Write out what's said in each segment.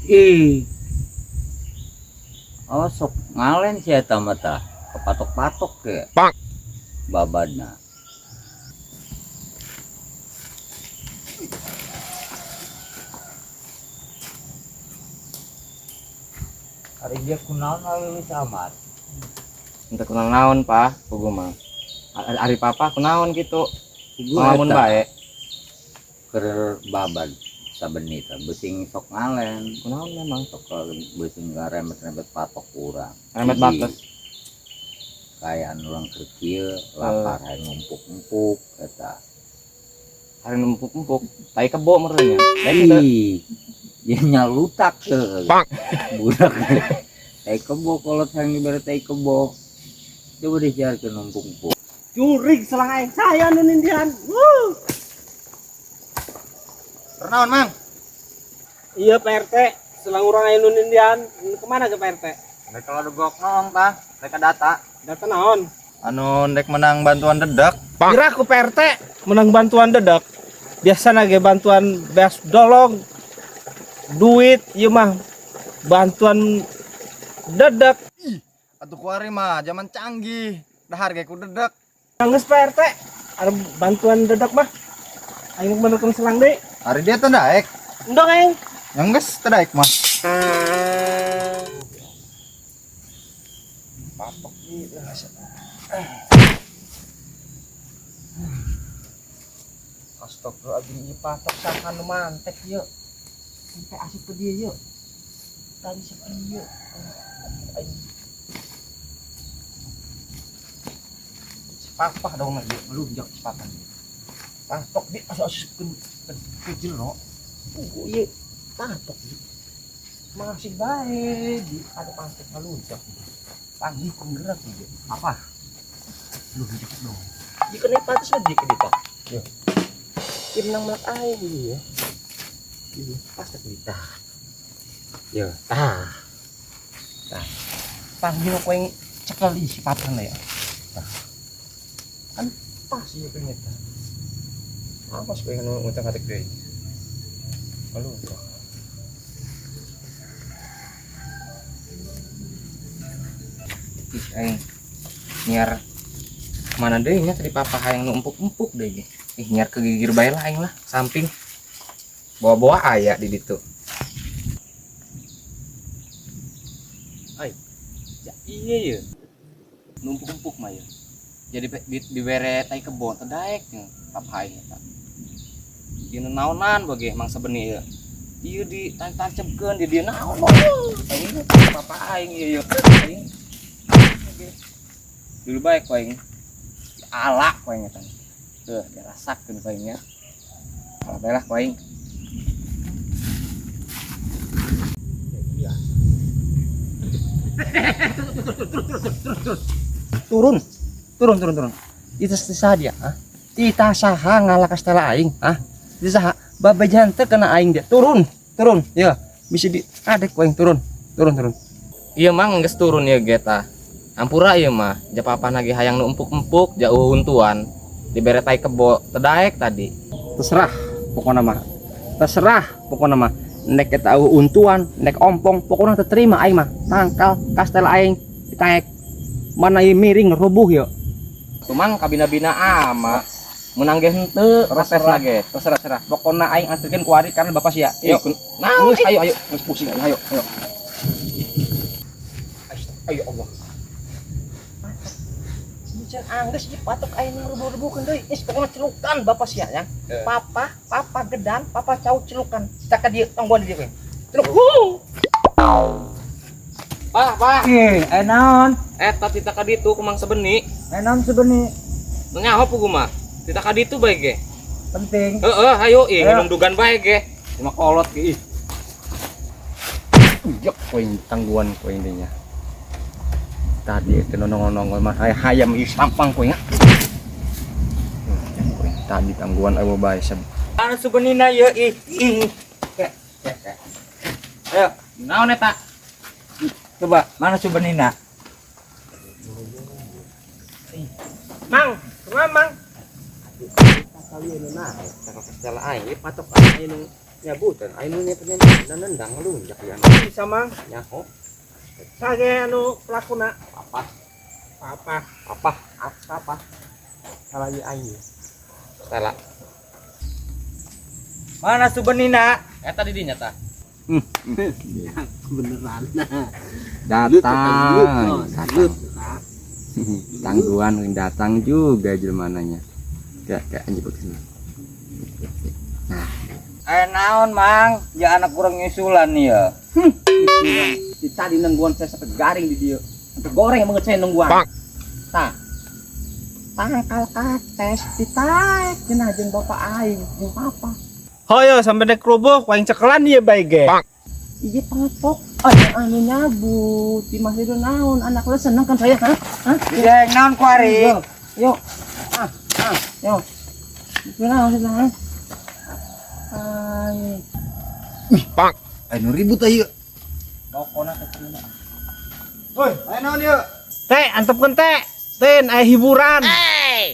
Ih. Oh, sok ngalen si eta mah tah. Kepatok-patok ke. Babadna. Ari dia kunaon leulis amat. Ente kunaon naon, Pak? Pugu mah. Ari papa kunaon gitu. Pugu Ngalamun eta bae. Keur babad saben tah beuting sok ngalen. Kunaon memang? Sok beuting ngaremet-remet patok urang. Remet Hiji. Bates. Kaayaan urang keur kieu lapar hayang ngumpuk-empuk eta. Hari numpuk-empuk, tai kebo meureun nya. Daek teu? Ih, ya nyalutak teu. Budak. Tai kebo kolot hayang dibere tai kebo. Coba disiarkeun numpuk-empuk. Jurig selang aing saya nu nindihan. Wuh. Pernaon, Mang? Iya Pak RT, selang urang aya nu nindihan. Kemana ke Pak RT? Rek kalau degok noong tah, rek data. Data naon? Anu ndek menang bantuan dedak. Kira ku Pak RT menang bantuan dedak. Biasa ge bantuan beas dolong duit ieu mah bantuan dedak. Ih, atuh kuari mah zaman canggih. Dahar ge ku dedak. Geus Pak RT, ada bantuan dedak mah. Aing benerkeun selang deui. Hari dia teh daek. Endong aing. Yang geus teh daek mah. Patok ieu. Astagfirullahaladzim, ieu patok saha nu mantek ieu. Sampai asup ke dia ieu. Tadi sepi ieu. Aing. Si papah dong ieu, melunjak si papah. Patok di asup ke jero. Tunggu ieu patok ieu. Masih bae di ada patok melunjak. Panggih penggerak ieu. Apa? Lunjak dong. Ieu kena pantes mah di ke dieu tah. Ieu. Ieu menang melak aing ieu ya. Ieu pas tak di tah. Ieu tah. Tah. Panggil ku aing cekel ieu si papah ya. Tah. Kan pas ieu kena tah. Apa sih pengen ngucap atik deui? Melunjak. Ih, aing nyiar mana deui nya tadi papa hayang nu empuk-empuk deui. Ih, nyiar ke gigir bae lah aing lah, samping. Bawa-bawa aya di ditu. Ai. Ya iya ye. Nu empuk-empuk mah ye. Jadi dibere tai kebo teh daek nya papa aing eta. Dina naonan bage mang sabeni ieu. Ieu di tancebkeun di dieu naon. Aing papa aing ieu ye. Aing. Dulu bae ku aing. Ala ku aing eta. Tuh, dirasakeun ku aing nya. Ala bae lah ku aing. Turun. Turun, turun, turun. Itu saha dia, hah? Tita saha ngalah kastela aing, hah? Itu saha? Babajan teu kena aing dia. Turun, turun. Ya, bisa di adek ku aing turun. Turun, turun. Iya mang geus turun ya ge tah. Ampura ieu mah, ja papa nage hayang nu empuk-empuk, jauh huntuan. Dibere tai kebo teu daek tadi. Terserah pokona mah. Terserah pokona mah. Nek eta eueuh untuan, nek ompong, pokona teu terima aing mah. Tangkal kastela aing ditaek. Mana ieu miring rubuh yeuh. Tumang kabina-bina ama. Menang ge henteu, Terserah. terserah ge. Terserah, terserah. Pokona aing anterkeun ku ari karena bapak sia. Yuk, Yuk. nah, Geus, ayo, ayo. Geus pusing aing, ayo, ayo. Ayo Allah. Jangan angges ieu patok aing rubuh-rubuhkeun deui. Geus pokona celukan bapak sia ya. Papa, papa gedan, papa cau celukan. Cita ka dieu, tonggoan di dieu we. Celuk. Wuh. Pak, pak. Ih, naon? Eta tita ka ditu kumang sebeni. Naon sebeni? Nu nyaho pugu mah. Tita ka ditu bae ge. Penting. Heeh, ayo ih Ayo. minum dugan bae ge. Cuma kolot ge ih. Ujek poin tangguhan poin dinya. Tadi itu nongol-nongol mah hayam ih sampang poin. Tadi tangguhan eueuh bae seb. Anu sebenina ieu ih ih. Ke, ke, ke. Ayo, Naon eta? Coba mana sebenina? Mang, kumaha Mang? Kali anu naik, cakap kastela aing, ieu patok aing nu Nyabutan aing nu nendang lunjak ya. Bisa, Mang. Nyaho. Sage anu pelakuna? Papa. Papa. Papa. Apa? Salah ieu aing. Salah. Mana Subenina? Eta di dinya tah. Beneran. Datang. Tangguhan datang juga jelmananya. Kayak kayak anjing sini. Nah, Naon, Mang? Ya anak kurang nyusulan ya. Di tadi nungguan saya sampai garing di dia. Sampai goreng banget saya nungguan. Tah. Tangkal kates ditaek cenah jeung bapak aing, jeung papa. Hoyo sampai dek kerubuk, waing cekelan ieu bae ge. Iya pangetok, ada anu nyabut di masjid naon, anak lu seneng kan saya, hah? Hah? Iya, naon kuari? Yo, yo. Ah, ah, yo. Naon sih, hah? Ay, Ayo ribut ayo. pokoknya keterima. Woi, ayo naon yuk. Teh, antepkeun teh. Ten aya hiburan.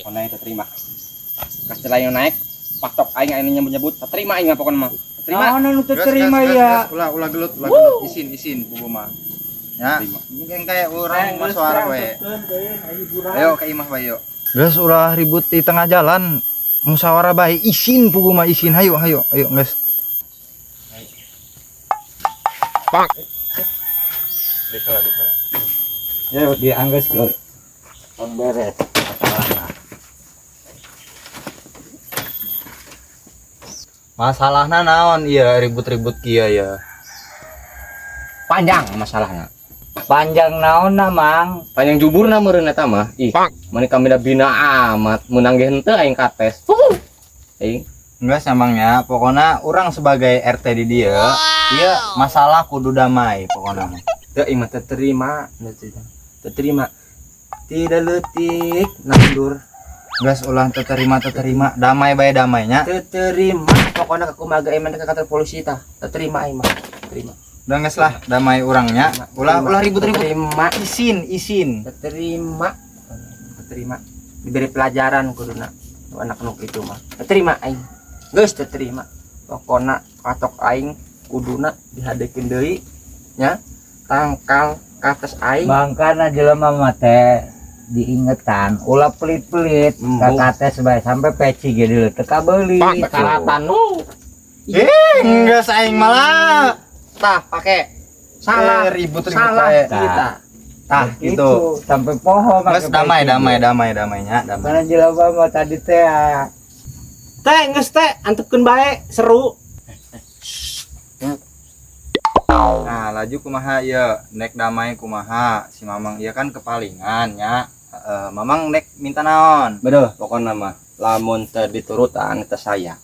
Pokoknya terima. Kasih yang naik, patok aing aing nyebut-nyebut, terima aing pokoknya mah. Terima. Naon anu teu terima ya? Ulah ulah gelut, ulah gelut. Isin isin pugu mah. Ya, Terima. mungkin kayak orang mah suara we. Hiburan. Ayo ke imah bae yuk. Geus ulah ribut di tengah jalan. Musyawarah bae isin pugu mah isin. Hayo hayo ayo geus. Pak. Ya diangges ke. Beres. Masalahna naon iya ribut-ribut kieu ya. Panjang masalahnya. Panjang naon na, Mang? Panjang juburna meureun eta mah. Ih, mani kami da bina amat meunang ge henteu aing kates. Aing Enggak samangnya, pokoknya orang sebagai RT di dia, iya masalah kudu damai pokoknya mah. teu aing mah teu terima, teu terima. Tidak leutik nandur. Geus ulah teu terima teu terima, damai bae damainya. Teu terima pokoknya kumaha aing mah ke kantor polisi tah. Teu terima aing mah. Terima. Udah geus lah, damai urangnya. Ulah ulah ribut-ribut. Terima. Isin, isin. Teu terima. Teu terima. Diberi pelajaran kuduna. Nu anak nu kitu mah. Teu terima aing. Geus teu terima. Pokona katok aing kuduna dihadekeun deui nya. Tangkal kates aing. Bangkana jelema mah teh diingetan ulah pelit-pelit Embung. ka kates bae sampai peci ge deuleu teu kabeuli. Karatan nu. Eh, geus aing malah. Tah, pake. Salah. Ribut-ribut Salah bae. kita. Tah, gitu. Sampai poho Geus make damai, peci damai, ge. damai, damainya, damai. Karena jelema mah tadi teh ah, Teh, geus teh, antepkeun bae, seru. Nah, laju kumaha ieu? Nek damai kumaha? Si Mamang ieu kan kepalingan nya. Heeh, Mamang nek minta naon? Beduh, pokoknya mah lamun teu diturutan teh saya.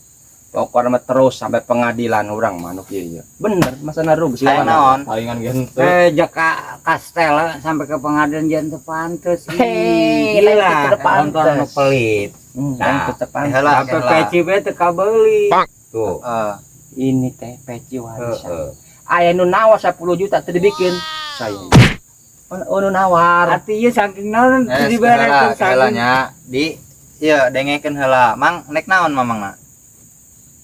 Pokoknya mah terus sampai pengadilan urang mah nu kieu ieu. Bener, masa rugi sih Aya naon? Palingan ge henteu. Jaka kastela sampai ke pengadilan jangan teu pantes. Hei, Gila, lain teu pantes. nonton nu pelit. Nah, tetep pantes. Heula, Sampai heula. peci bae teu kabeuli. Tuh. Heeh. Ini teh peci warisan. Heeh. Aya nu nawar 10 juta teu dibikin. Saya. Ono nu nawar. Arti ieu saking naon teu Eh, diberekeun heula, heula nya di ieu dengekeun heula. Mang nek naon Mamang na?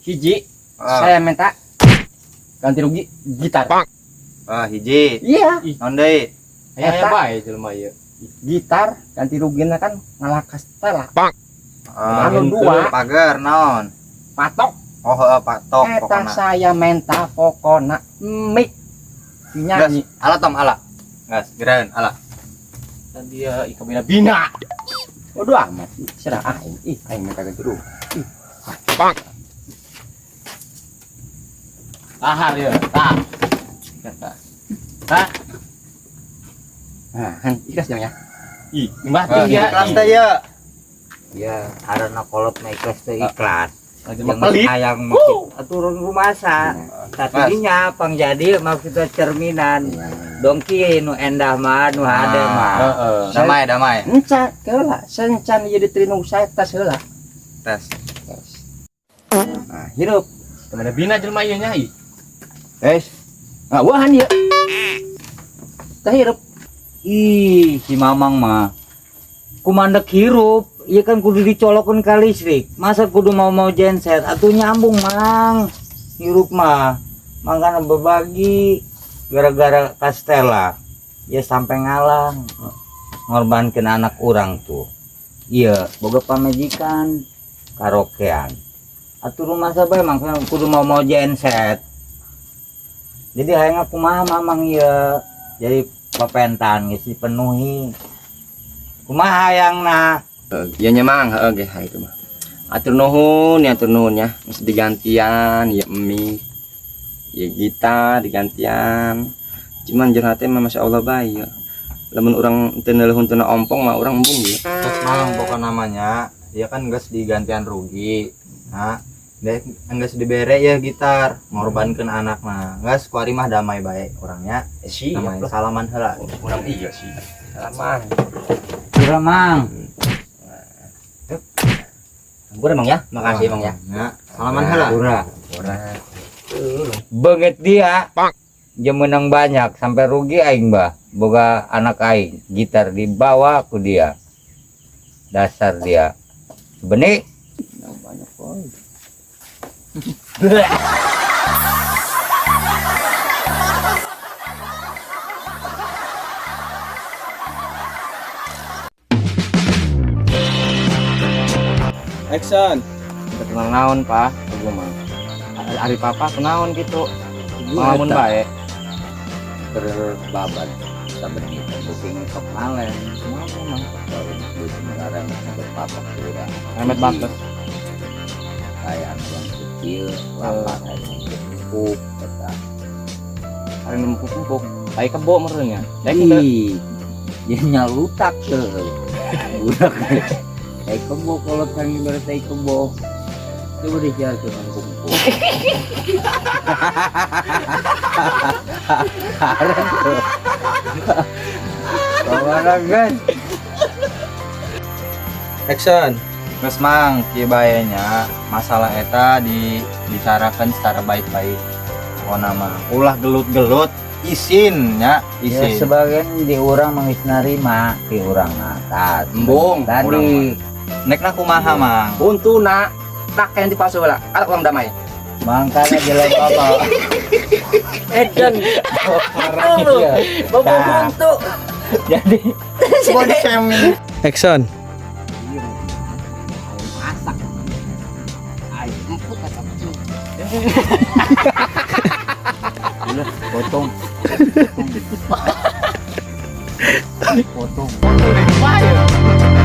Hiji, Heeh. saya minta ganti rugi gitar. Oh, hiji. Iya. Naon deui? Eta bae jelema ieu. Gitar ganti rugina kan ngalah kastela. Heeh. Anu dua. Pagar naon? Patok. Oh, heeh, patok Eta pokona. saya minta pokona mic nyanyi. Gas, ala tom ala. Gas, geuraeun ala. Dan dia ika bina bina. Waduh amat, serah aing. Ih, aing minta ganti rugi. Ih. Bang. Tahar ya, tah. Tah. Nah, kan ikhlas dong ya. Ih, mbah Eh, dia. ikhlas teh ieu. Ya, karena kolot mah ikhlas teh ikhlas. Lagi Yang pelit. hayang mah turun rumasa. Tadinya pang jadi mah kita cerminan. Dongki nu endah mah nu hade mah. Heeh. Damai, damai. Encan, heula, sencan ieu diterima saya tes heula. Tes. Nah, hirup. Kemana bina jelema ieu nya ih. Guys. Nah, wahan ieu. Teh hirup. Ih, si Mamang mah kumandek hirup, ieu kan kudu dicolokeun ka listrik. Masa kudu mau-mau genset atuh nyambung, Mang. Hirup mah mangkana berbagi gara-gara Kastela ya sampai ngalang ngorbankeun anak urang tuh. Iya, boga pamajikan karaokean. Atuh rumah sabae mangkana kudu mau genset. Jadi hayang kumaha mamang ieu. Jadi papentan geus dipenuhi. Kumaha hayangna? Iya nya Mang, heeh ge itu mah. Atur nuhun ya, atur nuhun ya. Geus digantian ya mie. Ya gitar digantian. Cuman jero hate mah Masya Allah bae ya. Lamun urang teu neuleuhun teu ompong mah urang embung ya. Terus Mang pokok namanya dia kan geus digantian rugi. Nah, geus dibere ya gitar, ngorbankeun anakna. Geus kuari mah damai bae orangnya. Siap Damai lah. salaman heula. Urang iya sih. Salaman. Kira Mang. Ampun emang ya, makasih Mang ya. Ya, salaman heula. Pura. Urang. Banget dia. Dia menang banyak sampai rugi aing bah. Boga anak aing gitar dibawa ku dia. Dasar dia. Benik. Banyak boy. Action. Kita kenal naon, Pak? Ibu mah. Ari papa kunaon gitu. Ngalamun bae. Terbabat saben itu booking kepalen. Kumaha mang booking ngaran berpapak kurang. Remet batas. Kayak anak yang kecil, lapar, kayak empuk, kata. Ari numpuk-numpuk. Tai kebo meureun nya. Daek teu. Ih, dia nyalutak tuh. Budak. Tai kebo kalau kang ibarat tai kebo. Coba dicari ke empuk-empuk. Haran tuh. Kemana guys? Action. Geus Mang, kieu bae nya masalah eta dibicarakan secara baik-baik. Pokona mah ulah gelut-gelut, isin nya, Ya isin. sebagian di urang mah geus narima, di urang atas. Embung, Tadi Nekna kumaha Mang? Untuna tak yang dipalsu heula. Arak urang damai. mangkana jelek apa? Edan. Iya. Bobo Nah. buntu. Jadi Body shaming. Action. Masak. Ayo empuk kata udah potong. Potong. Wah.